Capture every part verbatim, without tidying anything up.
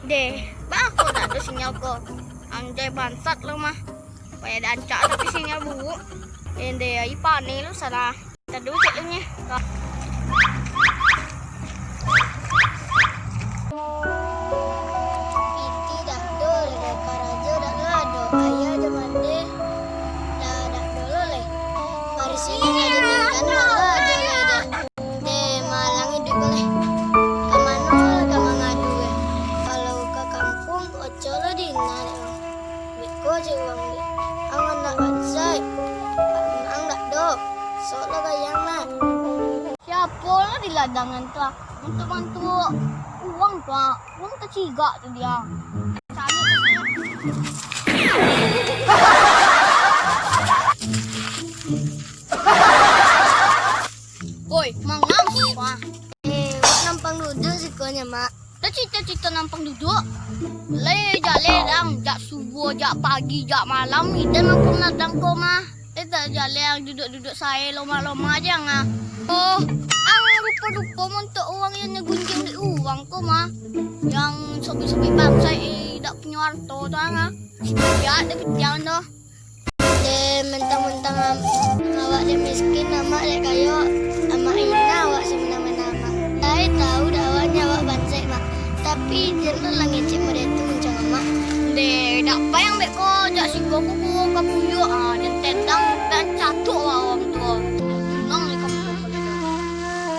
Deh, baa kok ndak ado sinyal ko? Anjay, bangsat lo mah. Payah diancak tapi sinyal buruak. Ende, ai paneh lo salah. Taduh cek lo nyeh. Pitih dak ado lai, karajo dak lah ado, aia jo mandeh dak, dak ado lo lai. Barisiahan ajo pinggan dak lah ado lai deh. Deh, malang iduik ko lai. Ka mano lah ka mangadu, eh? Kalau ka kampuang, oco lo di ina dek ang. Beko cek urang dek. Ang anak bansaik. Ang dak do. Sok lo gayang lah. Siapo lo di ladangan tu, ah? Bantuak-bantuak urang tu, ah. Urang tacigak tu dia. Cari tu. Oi, mangang siko, ah. Eh, wak nampang duduak siko nyo, Mak. Dah cito-cito nampang duduak. Lai jaleh dang, jak subuah, jak pagi, jak malam, idan nampang ladang ko mah. Eh, dak jaleh ang duduak-duduak sae, lomah-lomah aja ang, ah. Oh, ang rupo-rupo montok urang yang nyo gunjiang di urang ko mah. Yang sobek-sobek bansaik, eh, dak punyo harto tu ang, ah. Si bijak dak bijak tu. Deh, mentang-mentang am-, awak dek miskin, amak dek kayo, amak hina awak samana-mana, Mak. Lai tahu dak awaknyo awak bansaik, Mak. Tapi, jan lah ngecek model tu mancang amak. Deh, dak payah beko, jak siko ko ka puyuak, ah, jan tendang, jan catuk awak urang tuo. Tunang di kampuang ko.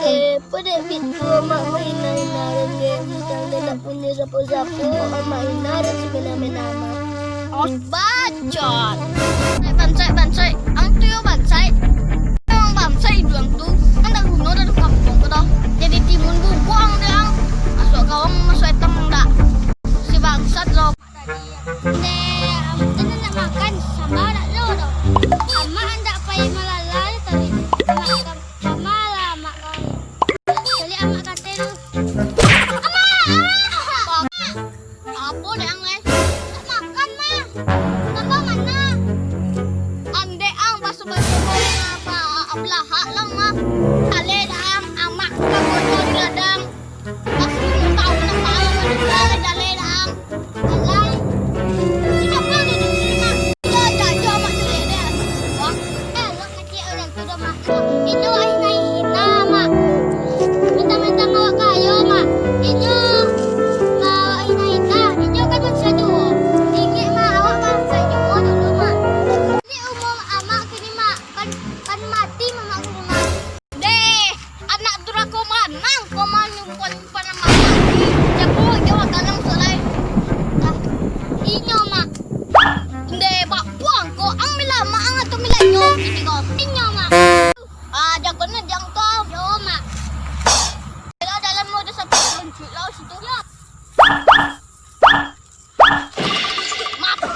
Eh, Apo dek baitu amak mahina-hina urang, dek? Sudah dek ndak punyo sapo-sapo, amak hina urang samana-mana amak. Oh, bacot. Bansaik, bansaik, bansaik. Ang tu yo bansaik. Memang bansaik iduang tu. Kan dak guno dah di kampuang ko doh. Jadi timun bubuang dek ang. Masuak ka urang, masuak etang dak. Si bangsat lo. Deh, amak tu nak makan, samba dak ado doh. Amak andak pai malala tadi. Amak, samba lah amak kau. Jadi amak kato tu. Amak! Amak! Apo dek ang, eh? Nak makan, Mak. Samba ma? Andek ang baso-baso ko, apa, ablahak lang, Mak. Aleh dah ang, amak ka kodo di ladang. Pas tahu nak tahu, nak tahu, jaleh dah ang. Alai. Indak payah dituruik, Mak. Iyo, jajo, Mak, jaleh dah. Wah. Eh, lo ngecek urang tu doh, Mak. Inyo ai hina-hina, Mak. Mentang-mentang awak kayo, Mak. Inyo, Mak, awak hina-hina. Inyo kan manusia juo. Ingek, Mak, awak bansaik juo dulu, Mak. Ini umua amak kini, Mak. Pan, pan mati mamak kini, Mak. Deh, anak durako manang ko manyumpan-nyumpan amak mati. Jago jo waganang sulai. Ah, inyo, Mak. Deh, bapuang ko, ang mila amak ang atau mila inyo? Ini ko. Inyo, Mak. Ah, jago na jang ko. Yo, Mak. Kalau dalam mau sampai runcuik lah situ. Yo. Mati.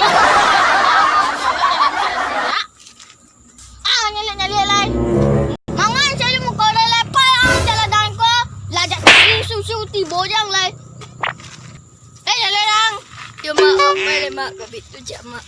Ah, nyaliak-nyaliak lai. Mangan sajo muko lai, lepai ang jalan ko. Lah jak tadi susu tibo jang lai. Eh, jalan ang. Yo, Mak, apo lai, Mak, kok bitu cak, Mak.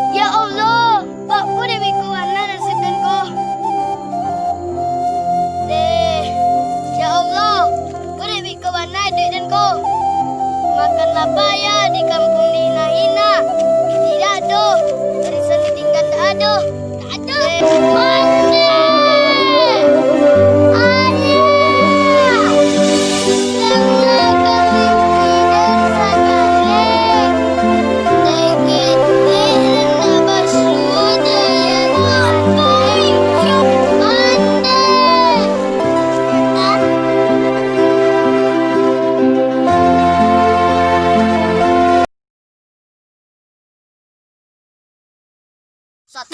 Ya Allah, baa dek beko bana nasib den ko. Deh, ya Allah, baa dek beko bana iduik den ko. Makan lapeh yo di kampuang dihina-hina. Pitih dak ado, arisan ditinggan dak ado. Ado. Mati. Ayah. Tengah kami tidak sadar. Dikit-dikit nak basuh daya. Mati. Sat.